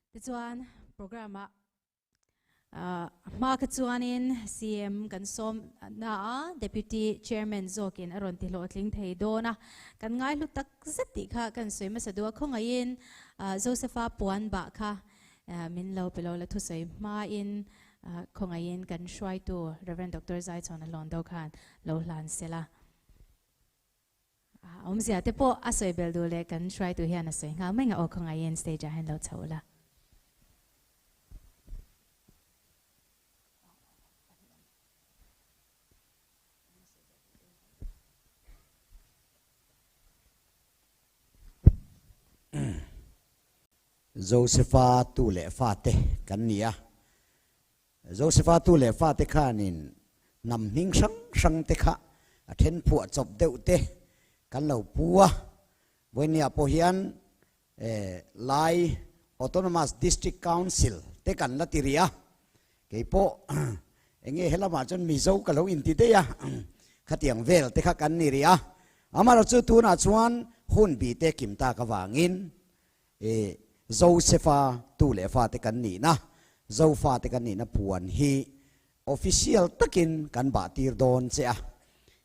Tichuan programme ah hma kha chuanin CM kan sawm na a, Deputy Chairman zawkin a rawn ti hlawhtling thei dawn a, kan ngaihlu tak zet tih kha kan sawi hmasa duh a, khawngaihin Josepha puan bah kha min lo pe lo la thusawi hmain khawngaihin kan hruaitu Rev. Doctor Zaichhawn a hlawn do khan lo hlan sela. Awmzia te pawh a sawi bel duh leh kan hruaitu hian a sawi nghal mai nga aw khawngaihin stage ah hian lo chho ula. Josefa tu leh fate kan ni a, Josefa tu leh fate khanin hnam hming hrang hrang te kha a then phuah chawp deuh te kan lo pu a. Vawinia pawh hian Lai Autonomous District Council te kan la ti rih a, kei pawh enge helamah chuan Mizo ka lo inti daih a, khatiang vel te kha kan ni rih a. Amaherawhchu tunah chuan hun bi te kim tak avangin I Josefa tu leh fate kan nihna, Zofate kan nihna puan hi official takin kan bah tir dawn che a.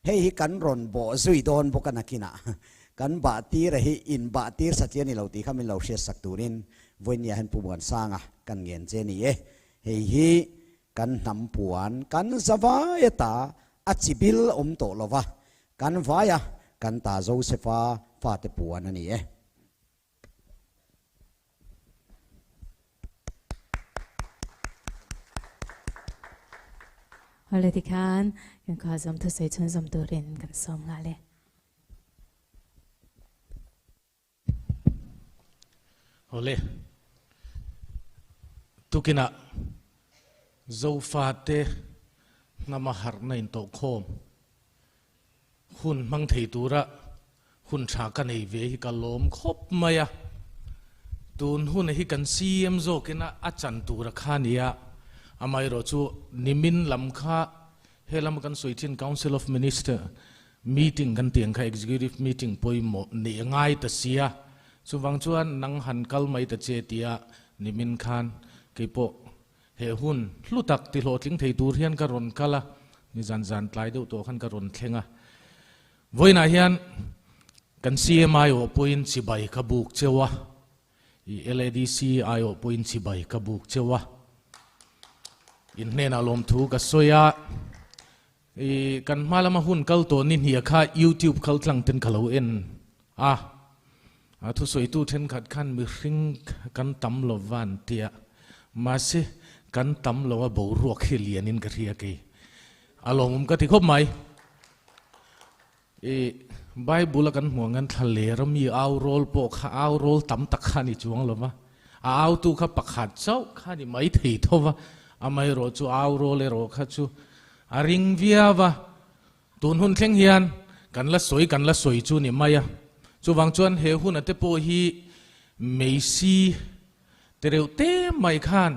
Hei hi kan rawn bawh zui dawn bawk a nakinah. Kan bah tir a hi in bah tir satliah a ni lo tih kha min lo hriatsak turin vawinia hian Pu Muansanga kan ngen che ni e. Hei hi kan hnam puan kan zavai ata a chi bil awm tawh lova kan vaia kan ta Josefa fate puan a ni e. Awle tikhan kan kha zawm thusawi chhun zawm turin kan sawm nghal e. Awle tukinah Zofate hnama harhna intawhkhawm Hun hmang thei tura hun tha ka nei ve hi ka lawm khawp mai a, tun hun hi kan CM zawkin a a chan tura kha nia, amaherawh chu nimin lam kha he lama kan sawi thin Council of Minister meeting kan tih ang kha Executive meeting pawimawh neih a ngai ta sia, chuvang chuan nang han kal mai ta che tia nimin khan keipawh He hun hlu tak ti hlawhtling thei tur hian ka rawn kal a, ni zan zan tlai deuh tawh khan ka rawn thleng a. Vawiinah hian kan CM aiawh pawhin chibai ka buk cheu a, i LADC aiawh pawhin chibai ka buk cheu a. In hnenah lawmthu ka sawi a, i kan hma lama hun kal tawh ni hnia kha YouTube kal tlang ten ka lo en a, A thusawitu thenkhat khan mihring kan tam lo va an ti a, mahse kan tam lo a boruak hi lianin ka hria kei. A lawmawm ka ti khawp mai. I Bible a kan hmuh ang hian thlaler a mi au rawl pawh kha au rawl tam tak kha a ni chuang lo va, a autu kha pakhat chauh kha a ni mai thei tho va, amaherawh chu au rawl erawh kha chu a ring viau va. Tun hun thleng hian kan la sawi kan la sawi chu ni mai a, chuvang chuan he huna te pawh hi Meisi te reuh te mai khan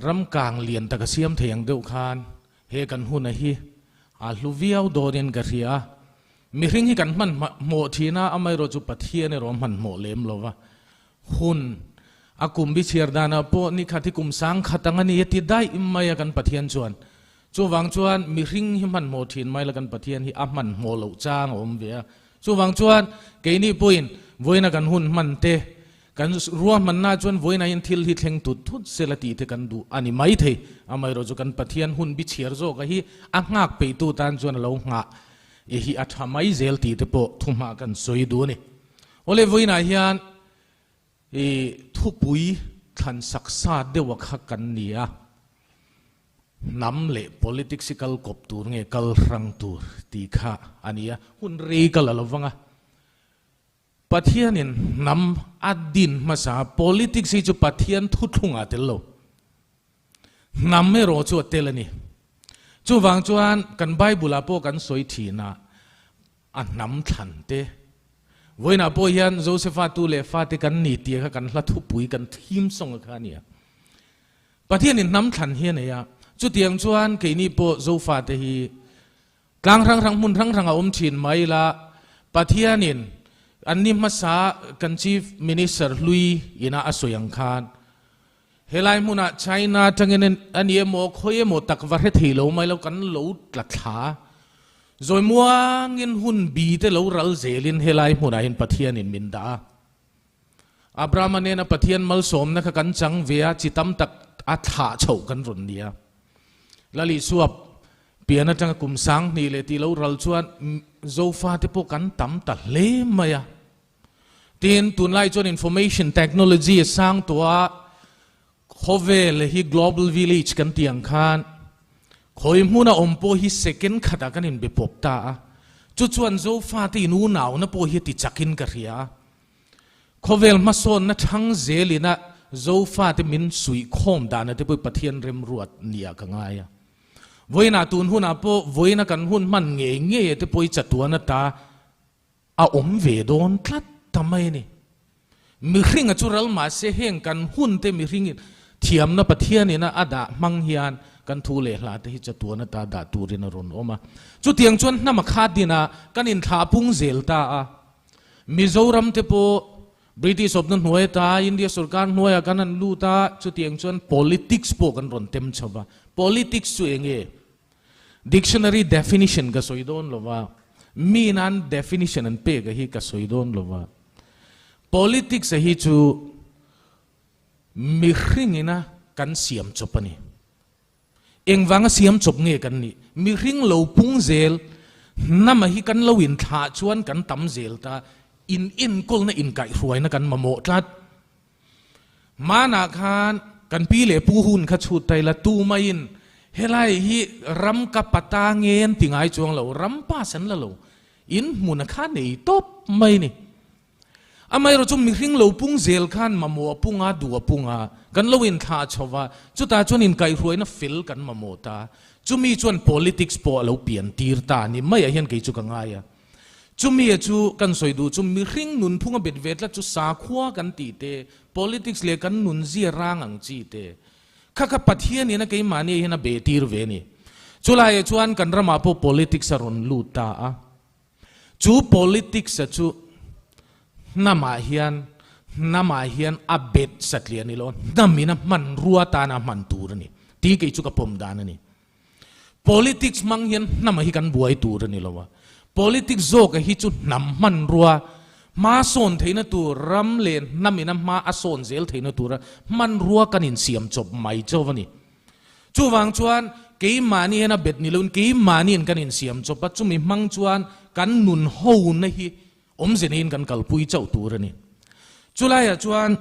ram kang lian tak a siam thei ang deuh khan he kan huna hi a hlu viau dawnin ka hria a, mihring hi kan hman hmawh thin a, amaherawh chu Pathian erawh a hman hmawh lem lo va, hun a kum bi chhiar danah pawh nikhat hi kum sangkhat ang a ni a ti daih mai a kan Pathian chuan. Chuvang chuan mihring hi hmanhmawh thin mai la kan Pathian hi a hmanhmawh loh chang a awm ve a. Chuvang chuan keini pawhin vawiina kan hun hman te, kan ruahmanna chuan vawiina hian thil hi thleng tut thut sela tih te kan duh a ni mai thei. Amaherawhchu chu kan Pathian hun bi chhiar zawka hi a nghak peihtu tan chuan a lo nghah i hi a tha mai zel tih te pawh thuhma kan sawi duh a ni. Awle vawiinah hian i thupui thlan sak sa deuha kha kan ni a. Hnam leh politics hi kal kawp tur nge kal hrang tur tih kha a ni a, hun rei ka la lo vang a. Pathianin hnam a din hmasa a, politics hi chu Pathian thuthlungah a tel lo. Hnam erawh chu a tel a ni. Chuvang chuan kan Bible-ah pawh kan sawi thin a, a hnam thlan te. Vawiinah pawh hian Josepha tu leh fate kan ni tih kha kan hla thupui kan theme song kha a ni a. Pathianin hnam thlan hi a nei a, chutiang chuan keini pawh Zofate hi tlang hrang hrang hmun hrang hrang a awm thin mai ila, Pathianin An ni hmasa kan Chief Minister hlui ina a sawi ang khan helai hmunah China atangin a ni emaw khawi emaw tak va hre thei lo mai lo kan lo tla thla. Zawi muangin hun bi te lo ral zelin helai hmunah hian Pathianin min dah a. Abrahama nena Pathian malsawmna kha kan chang ve a, chi tam tak a thlah chhoh kan rawn ni a. Lal Isua pian atanga kum 2000 leh tih lo ral chuan Zofa te pawh kan tam ta hle mai a. Tin, tunlai chuan information technology a sang tawh a, khawvel hi global village kan tih ang khan khawi hmuna awm pawh hi second khatah kan inbe pawp ta a. Chu chuan Zofa te in unauna pawh hi a ti chakin ka hria a. Khawvel hmasawnna thang zelina Zofate min suihkhawm dana te pawh Pathian remruat nia ka ngai a. Vawiinah tun hunah pawh vawiina kan hun hman ngei ngei te pawh i chatuan ata a awm ve dawn tlat ta mai a ni. Mihringa chu ral mahse heng kan hun te mihringin thiamna Pathianina a dah hmang hian kan thu leh hla te hi chatuan ata dah turin a rawn awm a. Chutiang chuan hnam a khat dinah kan inthlah pung zel ta a. Mizoram te pawh British awpna hnuai ata India sorkar hnuaiah kan han lut a, chutiang chuan politics pawh kan rawn tem chho va. Politics chu eng nge? Dictionary definition ka sawi dawn lo va, mi nan definition an pek a hi ka sawi dawn lo va. Politics a hi chu mihringina kan siam chawp a ni. Engvanga siam chawp nge kan nih? Mihring lo pung zel, hnama hi kan lo inthlah chuan kan tam zel ta, in enkawlna inkaihhruaina kan mamawh tlat. Hmanah khan kan pi leh pu hun kha chhut ta ila, tumaiin helai hi ram ka pata nge an ti ngai chuang lo, ram pass an la lo, in hmuna kha nei tawp mai ni. Amaherawh chu mihring lo pung zel khan mamawh a pung a, duh a pung a, kan lo inthlah chho va, chutah chuan inkaihhruaina fel kan mamawh ta. Chumi chuan politics pawh a lo pian tir ta ni maiah hian kei chu ka ngai a. Chumia chu kan sawi duh chu mihring nunphung a bet ve tlat chu sakhua kan tih te, politics leh kan nunzia rang ang chi te, kha kha Pathianin a keimahni hian a be tir ve a ni. Chulaiah chuan kan ramah pawh politics a rawn lut ta a. Chu politics a chu hnamah hian hnamah hian a bet satliah a ni lo, hnamin a hmanrua tana a hman tur a ni tih kei chu ka pawm dan a ni. Politics hmang hian hnamah hi kan buai tur a ni lo a, politics zawka hi chu hnam hmanrua hma sawn theihna tur ram leh hnamin a hma a sawn zel theihna tura hmanrua kan insiam chawp mai chauh a ni. Chuvang chuan keimahni hian a bet ni loin keimahniin kan insiam chawp a, chumi hmang chuan kan nun hona hi awmze neiin kan kalpui chauh tur a ni. Chulaiah chuan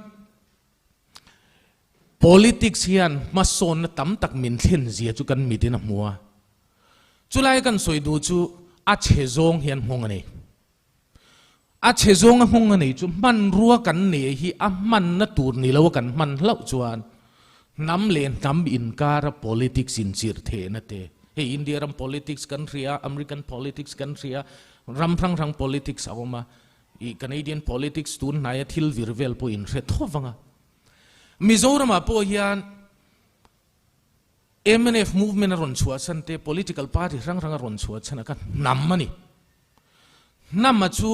politics hian hmasawnna tam tak min thlen zia chu kan mitin a hmu a, chulai kan sawi duh chu a chhe zawng hian nghawng a nei. A chhe zawnga nghawng a nei chu hmanrua kan nei hi a hmanna tur ni lo a kan hman hlauh chuan hnam leh hnam inkara politics inchirh thehna te, hei India ram politics kan hria, American politics kan hria, ram hrang hrang politics a awm a, ih Canadian politics tun hnaia thil vir vel pawh inhre tho vang a. Mizoramah pawh hian Mnf movement a rawn chhuah chhan te, political party hrang hrang a rawn chhuah chhan a kha hnam a ni. Hnam a chu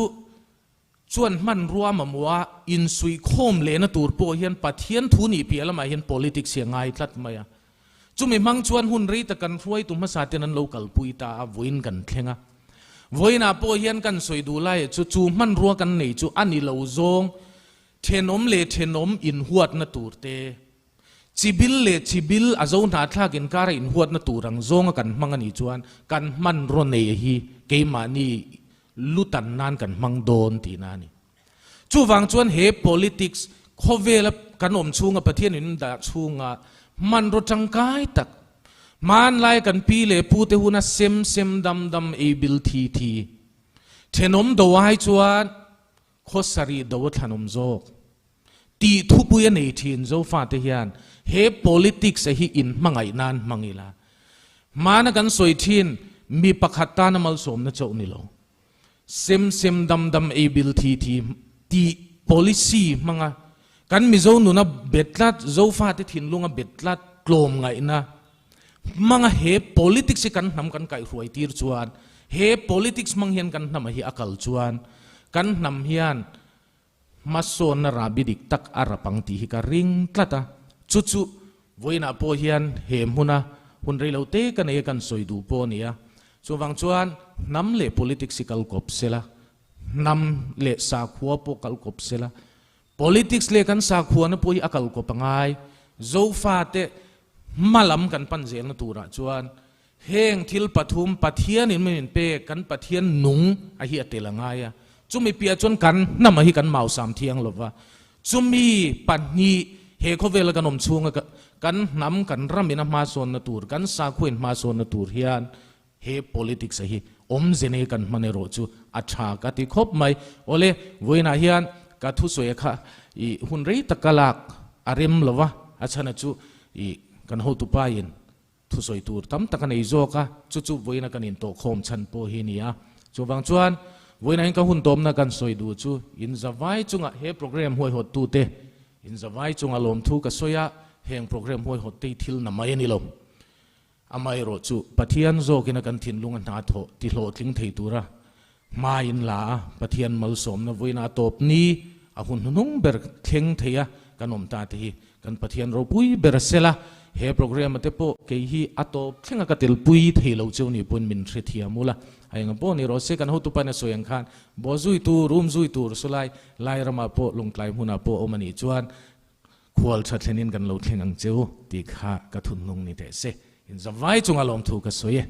chuan hmanrua mamawh a insuihkhawm lehna tur pawh hian Pathian thu nih piah lamah hian politics hi a ngai tlat mai a. Chumi hmang chuan hun rei tak kan hruaitu hmasa ten an lo kalpui ta a, vawiin kan thleng a. Vawiinah pawh hian kan sawi duh lai chu chu hmanrua kan nei chu a ni lo zawng thenawm leh thenawm inhuatna tur te, Chibil leh chibil a zo hnahthlak inkara inhuatna tur ang zawnga kan hmang a nih chuan kan hmanraw nei hi keimahni lutan nan kan hmang dawn tihna a ni. Chuvang chuan he politics khawvela kan awm chhunga Pathian in dah chhunga hmanraw tangkai tak, hmanlai kan pi leh pu te huna sem sem dam dam ei bil thi thi thenawm do ai chuan Khawsarih do a thlanawm zawk tih thupui a nei thin Zofate hian he politics a hi in hmangaih nan hmang ila. Hmana kan sawi thin mi pakhat tana malsawmna chauh ni lo. Sem sem dam dam ei bil thi thi tih policy hmanga kan Mizo nuna bet tlat Zofate thinlunga bet tlat tlawm ngaihna hmanga he politics hi kan hnam kan kaihhruai tir chuan he politics hmang hian kan hnama hi a kal chuan. Kan hnam hian hmasawnna rahbi dik tak a rap ang tih hi ka ring tlat a. Chu chu vawiinah pawh hian he hmuna hun rei lo te ka nei a kan sawi duh pawh a ni a. Chuvang chuan hnam leh politics hi kal kawp sela, hnam leh sakhua pawh kal kawp sela, Politics leh kan sakhuana pawh hi a kal kawp a ngai. Zofate hma lam kan pan zelna turah chuan heng thil pathum Pathianin min pek kan Pathian nung a hi a tel a ngai a. Chumi piah chuan kan hnam a hi kan mausam thiang lo va. Chumi pahnih he khawvela kan awm chhunga kan hnam kan ramin a hmasawnna tur, kan sakhuain hmasawnna tur hian He politics a hi awmze nei kan hman erawh chu a tha ka ti khawp mai. Awle, vawiinah hian ka thusawi kha i hun rei tak ka lak a rem lo va, a chhana chu i kan hotupa in thusawi tur tam tak a nei zawk a, chu chu vawiina kan intawhkhawm chhan pawh hi a ni a. Chuvang chuan vawiinah hian ka hun tawpna kan sawi duh chu inzavai chungah he program huaihawt tute inzavai chunga lawmthu ka sawi a, heng program huaihawt te hi thil na mai a ni lo. Amaherawh chu Pathian zawkin a kan thinlung a hna thawh ti hlawhtling thei tura hma in la a, Pathian malsawmna vawiin a tawp ni a hun hnuhnung ber thleng thei a kan awm ta te hi kan Pathian ropui ber a sel a, he program a te pawh kei hi a tawp thleng a ka telpui thei lo cheu ni pawhin min hrethiam ula, a enga pawh ni rawh se kan hotupa in a sawi ang khan baw zui tur, um zui tur sawlai lai ramah pawh lungtlai hmunah pawh awm a nih chuan Khual tha thlenin kan lo thleng ang che u tih kha ka thunhnung ni teh se. Inzavai chunga lawmthu ka sawi e.